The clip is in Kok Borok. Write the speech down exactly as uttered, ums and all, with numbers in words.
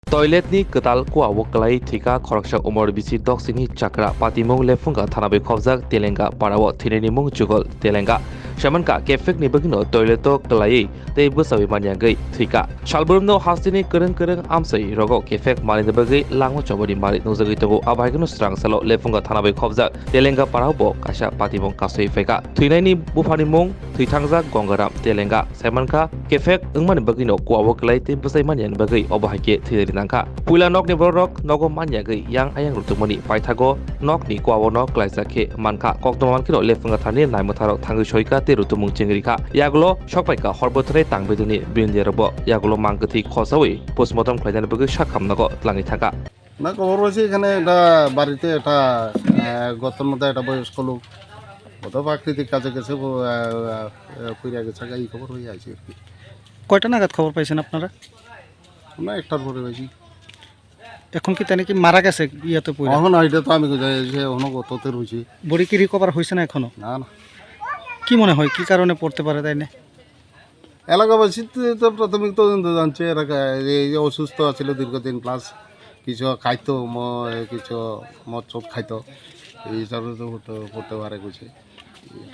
Toilet ni kwtal kua o kwlai thwika khoroksa umor bisi doksini chakra, patimung Lephunga thana bai khobjak Telenga para o thwinaini mung Jugol Telenga. Saimankha kephek ni bagwino toilet o kwlaiwi tei bwchawi manyagwi thwika. Salbrumno hasteni kwrwng kwrwng amchai rogo kephek manwini bagwi langma chobani mari nukjagwi tongo. Abo hai kheno swrang salo Lephunga thana bai khobjak Telenga para o bo kaisa patimung kasui phaikha. Thwinaini buphani mung thwithangjak Gongaram Telenga. Saimankha, kephek wngmani bagwino kua o kwlai tei bwchai manyani bagwi obo hai khe thwinani nangkha. Puila nokni bororok nogo manyagwi yang ayang rutungmani paithago nokni kua o no kwlaijak khe mankha. Koktwma mankheno Lephunga thani naimwtharok thangwi soika tei rutumung chengri kha. Yagulo sokpaikha hor bwthwrwi tang beduni bini derokbo yagulo mang kwthwi khosaui postmortem khlainani bagwi sak hamnago twlangwi thangkha. না, খবর পাইছি এখানে একটা বাড়িতে একটা, আহ, গর্তের মধ্যে একটা বয়স্ক লোক, বোধহয় প্রাকৃতিক কাজে গেছে, ও, আহ, আহ, পড়ে গেছে, এই খবর হয়ে আছে আর কি। কয়টা নাগাদ খবর পাইছেন আপনারা? আমরা একটার পরে পাইছি। এখন কি তাই নাকি মারা গেছে ইয়াতে পড়ে? এখন এটা তো আমি কোথায় এসে এখনো গর্ততে রয়েছি। বডি কি রিকভার হয়েছে না এখনো? না, না। কি মনে হয়, কি কারণে পড়তে পারে তাই না? এলাকাবাসী তো, তো প্রাথমিক তদন্ত জানছে, এলাকা এই যে অসুস্থ আছিল দীর্ঘদিন প্লাস, কিছু খাইতো, ম-, কিছু মদ চদ খাইতো, এই হিসাবে তো হতে, করতে পারে কিছু।